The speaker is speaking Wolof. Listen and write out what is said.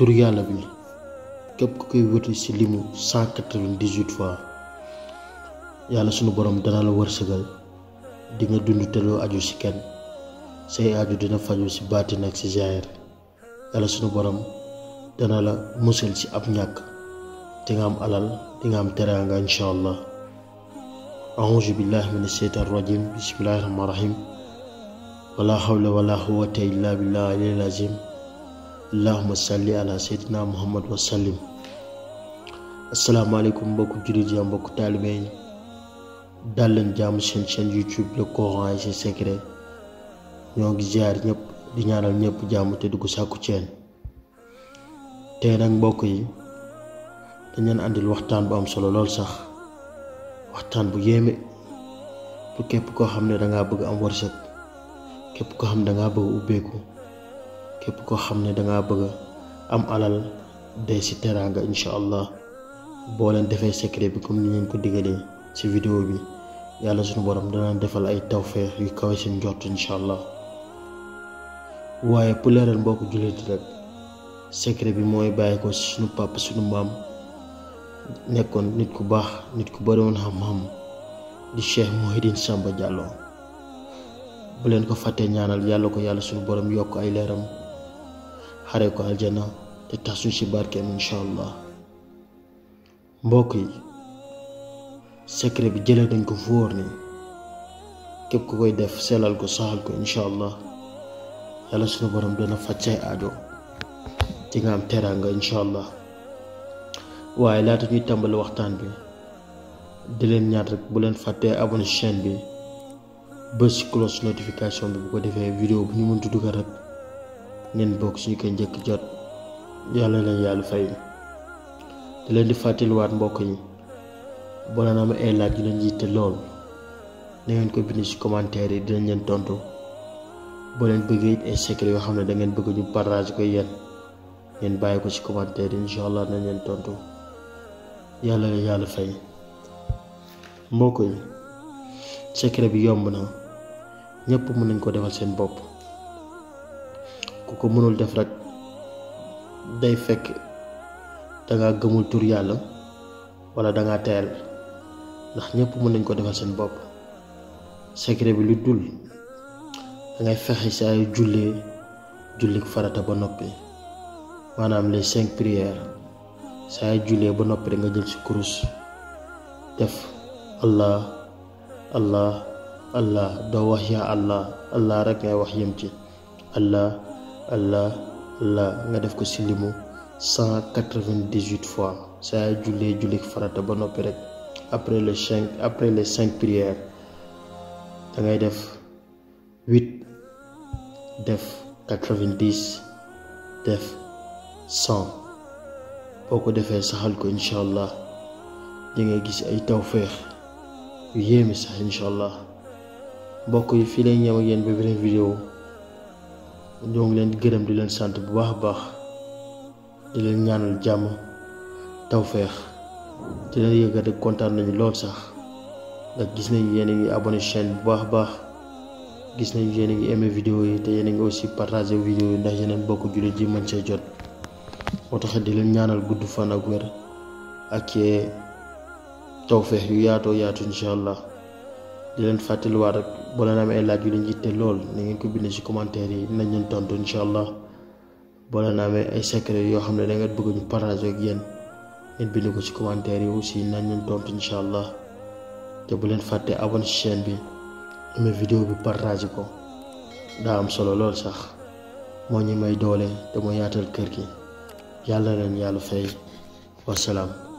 tur yàlla bi képp ku koy wëti ci limu 198 fois yàlla sunu borom dana la wërsëgal di nga dund te loo aju ci kenn say aju dina faju ci baatin ak ci zaahir yàlla sunu borom dana la musal ci ab ñàkk di nga am alal di nga am teraanga insha allah. a'uuzu billahi minash shaytaani rajiim bismillahir rahmaanir rahiim wala hawla wala quwwata illa billahi al-aliyyil azim. allahumma salli ala sayyidina muhammad wa sallim. asalaamaaleykum mbokku jullit yi mbokku taalibe yi dal leen jàmm seen chaîne YouTube le Coran et ses secrets ñoo ngi ziar ñëpp di ñaanal ñëpp jàmm te dugg sàkku ceen tey nag mbokk yi dañ leen andil waxtaan bu am solo lool sax waxtaan bu yéeme pour képp koo xam ne dangaa bëgg am wërsëg képp koo xam ne dangaa bëgg ubbeeku képp koo xam ne dangaa bëgg am alal day ci teraanga insha allah boo leen defee secret bi comme ni ngeen ko digalee ci vidéo bi yàlla sunu borom dana defal ay tawfeex yu kawe seen njort insha allah. waaye pour leeral mbokku jullit rek secret bi mooy bàyyi ko ci sunu papa sunu maam nekkoon nit ku baax nit ku bari woon xam-xam di Cheikh Mouhidine Samba Diallo bu leen ko fàttee ñaanal yàlla ko yàlla sunu borom yokk ay leeram xare ko aljana te tax suñ ci barkeem insha allah. mbokk yi secret bi jëlee nañ ko fu wóor ni képp ku koy def sellal ko saxal ko insha allah yàlla sunu borom dana faj say aajo ci nga am teraanga insha allah. waaye laata ñuy tàmbali waxtaan bi di leen ñaat rek bu leen fàttee abonné chaîne bi bës ci cloche notification bi bu ko defee vidéo bu ñu mënti dugal rek ngeen bokk suñu koy njëkk jot yàlla leen yàlla fay. di leen di fàttaliwaat mbokk yi boo leen amee ay laaj yu leen yitte lool na ngeen ko bind ci commentaire yi dinañ leen tontu boo leen bëggee it ay secret yoo xam ne da ngeen bëgg ñu partage ko yéen ngeen bàyyi ko ci commentaire yi incha allah nañ leen tontu yàlla leen yàlla fay. mbokk yi secret bi yomb na ñëpp mën nañ ko defal seen bopp ku ko mënul def rek day fekk dangaa gëmul tur yàlla wala dangaa teel ndax ñëpp mën nañ ko defal seen bopp. secret bi lu dul dangay fexe saa yu jullik farata ba noppi maanaam les 5 prières saa yu jullee ba noppi rek nga jël ci kurus def allah allah allah doo wax yaa allah allah rek ngay wax yem ci allah allah allah nga def ko ci limu 198 fois saa yu jullik farata ba noppi rek après les 5 prières da ngay def 8 def 90 def 100 boo ko defee saxal ko insha allah di ngay gis ay tawféex yu yéeme sax insha allah. mbokk yi fii lay ñëw ak yéen ba beneen vidéo ñoo ngi leen gërëm di leen sant bu baax a baax di leen ñaanal jàmm tawféex di leen yëgal rek kontaan nañu lool sax ndax gis nañu yéen a ngi abonné chaîne bu baax a baax gis nañu yéen a ngi aimé vidéo yi te yéen a ngi aussi partagé vidéo yi ndax yeneen mbokku jullit ji mën see jot moo tax di leen ñaanal gudd fan ak wér ak tawféex yu yaatoo yaatu insha allah. di leen fàttaliwaat rek boo leen amee ay laaj yu leen yitte lool na ngeen ko bind ci commentaire yi nañ leen tontu insha allah. boo leen amee ay secret yoo xam ne da ngeen bëgg ñu partager ak yéen ngeen bind ko ci commentaire yi aussi nañ leen tontu insha allah. te bu leen fàttee abonné ci chaîne bi amee vidéo bi partager ko daa am solo lool sax moo ñu may doole te moo yaatal kër gi yàlla leen yàlla fay wasalaam.